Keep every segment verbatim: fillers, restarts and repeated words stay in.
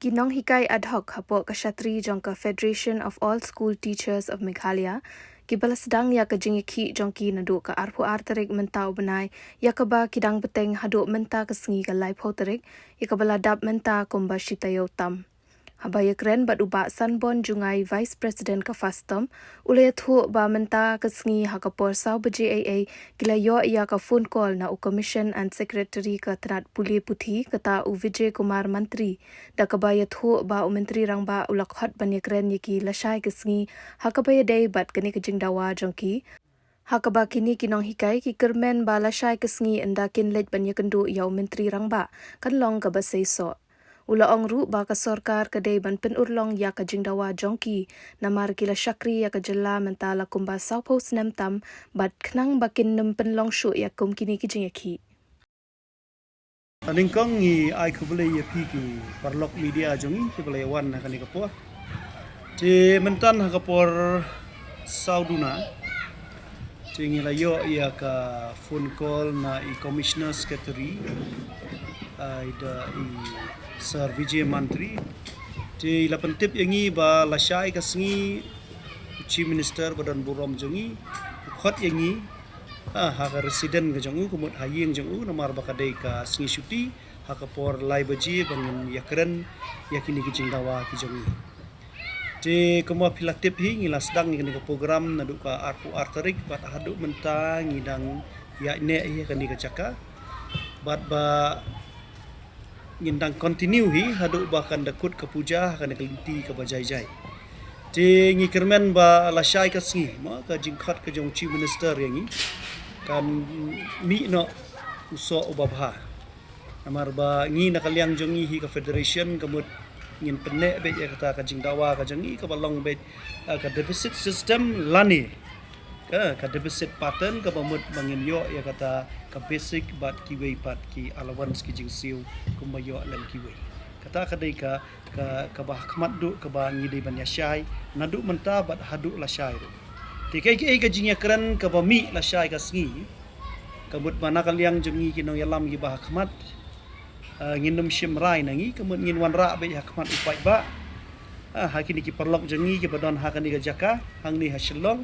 Ki nonghikai ad hoc hapoh ka shatri jong ka Federation of All School Teachers of Meghalaya, ki ba la sdang ïa ka jingïakhih jong ki naduh ka arphew ar tarik mynta u bnai, ïa kaba ki dang bteng haduh mynta ka sngi ka laiphew tarik, ïa kaba la dap mynta kumba shi taïew tam. Haba ïakren bad u Bah Sanborn Jngai, Vice President ka FASTOM, u la ïathuh ba mynta ka sngi ha ka por saw baje ei ei, ki la ïoh ïa ka phone call na u Commission and Secretary ka tnat pule puthi, kata u Vijay Kumar Mantri, da kaba ïathuh ba u Myntri Rangbah u la khot ban ïakren ïa ki lashai ka sngi, ha kaba ïadei bad kane ka jingdawa jong ki. Ha kaba kine ki nonghikai ki kyrmen ba lashai ka sngi ynda kin leit ban ïakynduh ïa u Myntri Rangbah, kan long kaba seisoh. U la ong ruh ba ka sorkar ka dei ban pynurlong ïa ka jingdawa jong ki, namar ki la shakri ïa ka jylla mynta la kumba sawphew snem tam, bad khnang ba kin nym pynlong shuh ïa kum kine ki jingïakhih. Nyngkong ngi ai khublei ïa phi ki paralok media jong ngi kiba la ïa wan ha kane ka por. Te mynta ha ka por saw duna, te ngi la ïoh ïa ka phone call na i Commissioner Secretary, ai da i Sir Vijay Mantri. Te i la pyntip ïa ngi ba lashai ka sngi u Chief Minister ba don burom jong ngi u khot ïa ngi, ha, ha ka resident ka jong u, ka mut ha ïing jong u, namar ba ka dei ka sngi shuti, ha ka por lai baje ba ngin ïakren ïa kine ki jingdawa ki jong ngi. Te kumba phi la tip hi, ngi la sdang ïa kane ka program naduh ka arphew ar tarik, bad haduh mynta ngi dang ïaineh hi ha kane ka jaka. Bad ba ngin dang continue hi haduh ba kan da kut ka puja ha kane ka lynti kaba jai jai. Te ngi kyrmen ba lashai ka sngi, mo, ka jingkhot ka jong Chief Minister ïa ngi kan mih noh u soh uba bha. Namar ba ngi na ka liang jong ngi hi ka federation, ka mut ngin pynneh beit ïa kata ka jingdawa ka jong ngi kaba long beit, eh, ka deficit system lane ka, ka deficit pattern, kaba mut ba ngin ïoh ïa kata ka basic bad kiwei pat ki allowance, ki jingsiew kumba ïoh lem kiwei. Kata ka dei ka, ka, kaba ha khmat duh kaba ngi dei ban ïashai naduh mynta bad haduh lashai ruh. Te kaei kaei ka jingïakren kaba mih lashai ka sngi, ka mut ba na ka liang jong ngi ki nongïalam kiba ha khmat, eh, ngin nym shim rai na ngi, ka mut ngin wanrah beit ha khmat u paidbah, eh, ha kine ki paralok jong ngi kiba don ha kane ka jaka hangne ha Shillong,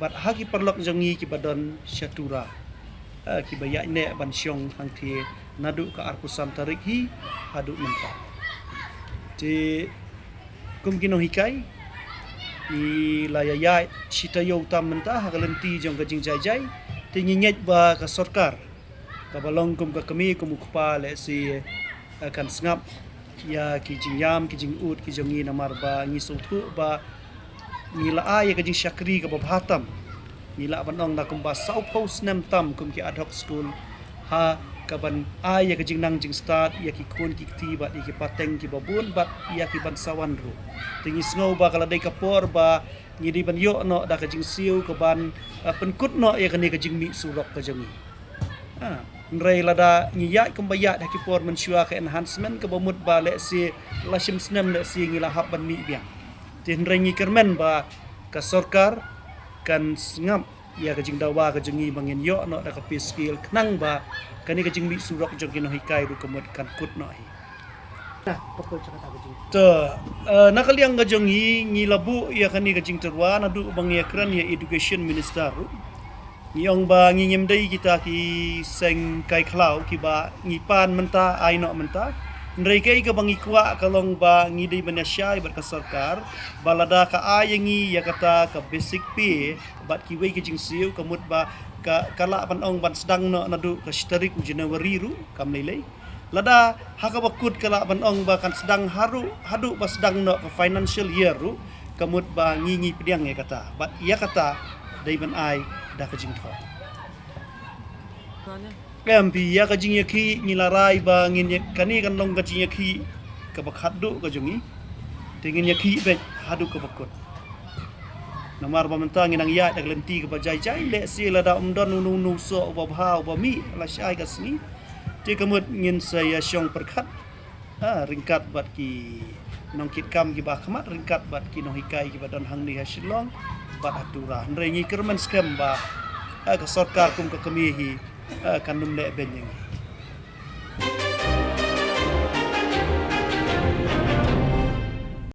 bad ha ki paralok jong ngi kiba don sha Tura, eh, kiba ïaineh ban shong hangthie naduh ka arphew san tarik hi haduh mynta. Te kum ki nonghikai, ngi la ïa ïaid shi taïew tam mynta ha ka lynti jong ka jingjai jai. Te ngi ngeit ba ka sorkar kaba long kum ka kmie kum u kpa lehse, eh, kan sngap ïa ki jingïam ki jingud ki jong ngi, namar ba ngi sngewthuh ba ngi la ai ïa ka jingshakri kaba bha tam. Ngi lah ban ong da kumba sawphew snem tam kum ki ad hoc school, ha kaban ai ïa ka jingnang jingstad ïa ki khun ki kti bad ïa ki pateng kiba bun bad ïa ki ban sa wan ruh. Te ngi sngew ba ka la dei ka por ba ngi dei ban ïoh noh da ka jingsiew kaban, eh, pynkut noh ïa kane ka jingmih surok ka jong ngi. Ha, hynrei lada ngi ïaid kumba ïaid ha ki por mynshuwa ka enhancement, kaba mut ba lehse la shim snem lehse ngi la hap ban mih biang. Te hynrei ngi kyrmen ba ka sorkar kan sngap ïa ka jingdawa ka jong ngi ba ngin ïoh noh da ka pay scale, khnang ba kane ka jingmih surok jong ki nonghikai ruh ka mut kan kut noh hi. Te, eh, na ka liang ka jong ngi, ngi la buh ïa kane ka jingtyrwa naduh ba ngi ïakren ïa Education Minister ruh. Ngi ong ba ngi ngim dei kita ki seng kai khlaw kiba ngi pan mynta ai noh mynta. Hynrei kaei kaba ngi kwah ka long ba ngi dei ban ïashai bad ka sorkar ba lada ka ai ïa ngi ïa kata ka basic pay bad kiwei ki jingsiew, ka mut ba ka, ka lah ban ong ban sdang noh naduh ka shi tarik u January ruh kam lei lei. Lada ha kaba kut ka lah ban ong ba kan sdang haduh, haduh ba sdang noh ka financial year ruh, ka mut ba ngi, ngi pdiang ïa kata. Bad ïa kata dei ban ai da ka jingthoh. Em, phi, ïa ka jingïakhih ngi la rai ba ngin ïa, kane kan long ka jingïakhih kaba khatduh ka jong ngi. Te ngin ïakhih beit haduh kaba kut. Namar ba mynta ngi nang ïaid da ka lynti kaba jai jai, lehse lada ym don uno uno u soh uba bha uba mih lashai ka sngi, te ka mut ngin sa ïashong pyrkhat, ha, ryngkat bad ki nongkitkam kiba ha khmat, ryngkat bad ki nonghikai kiba don hangne ha Shillong bad ha Tura. Hynrei ngi kyrmen skhem ba, ha, ka sorkar kum ka kmie hi, ha, kan nym lehbeiñ ïa ngi.